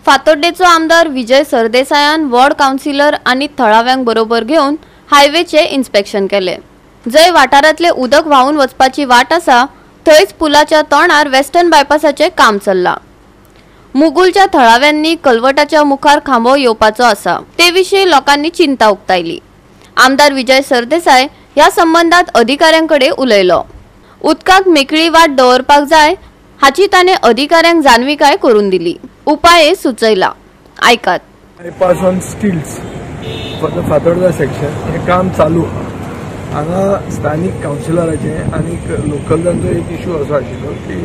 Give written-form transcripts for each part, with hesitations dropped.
फातोड्डेचो आमदार Vijay सरदेसायान ward councillor आनी थळाव्यांक बरोबर घेवन हायवेचे इन्स्पेक्शन केले. जंय वाठारांतले उदक व्हांवून वचपाची वाट आसा थंयच पुलाच्या तोंडार वेस्टर्न बायपासाचे काम चल्लां. मुगुलच्या थळाव्यांनी कलवटाच्या मुखार खांबो येवपाचो आसा ते विशीं लोकांनी चिंता उक्तायली. आमदार विजय सरदेसाय ह्या संबंदात अधिकाऱ्यांकडे उलयलो. उदकाक मेकळी वाट दवरपाक जाय हाची ताणें अधिकाऱ्यांक जाणविकाय करून दिली. उपाय सुचयला. आयकात. Bypass on stilts for the Fatorda section हें काम चालू आहा. हांगा स्थानीक कावन्सिलराचें आनी लोकलांचो एक इशू असो आशिल्लो की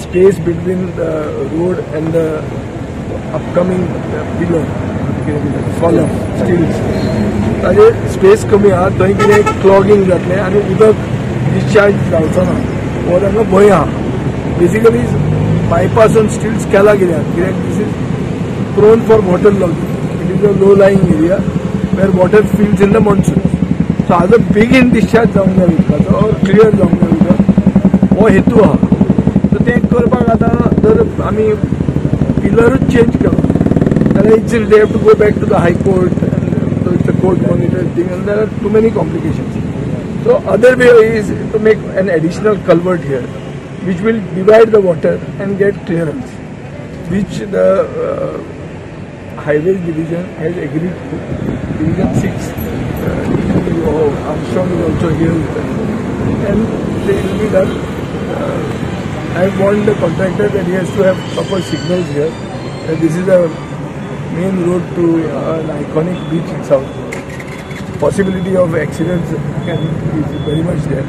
space between the road and the upcoming pillar कितें कॉलम स्टिल्स ताजेर स्पेस कमी आहा, थंय कितें क्लॉगींग जातलें आनी उदक डिस्चार्ज जावचो ना हो तांकां भंय आहा. बेसिकली बायपास ऑन स्टिल्स केला कित्याक कित्याक this is prone for water logging. It is a low lying area where water fills in the monsoon. So हाजो बेगीन डिस्चार्ज जावंक जाय उदकाचो ऑर क्लियर जावंक जाय उदक, हो हेतू आहा. सो तें करपाक आतां जर आमी पिलरूच चेंज केलो जाल्यार it's they have to go back to the high court and it's a court monitor thing and there are too many complications. So other way is to make an additional culvert here which will divide the water and get clearance, which the Highways Division has agreed to. Division 6, Armstrong is also here with us, and it will be done. I have warned the contractor that he has to have proper signals here, that this is a main road to an iconic beach in South Goa. Possibility of accidents is very much there.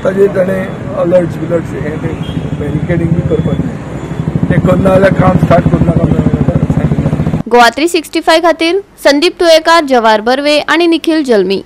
ताजेर ताणें alerts बिलर्ट्स हें तें बॅरिकेडींग बी करपाक जाय. तें करना जाल्यार काम स्टार्ट करूं नाका म्हणून सांगिल्लें. गोवा 365 खातीर संदीप तुयेकार, जवाहर बर्वे आनी निखिल जल्मी.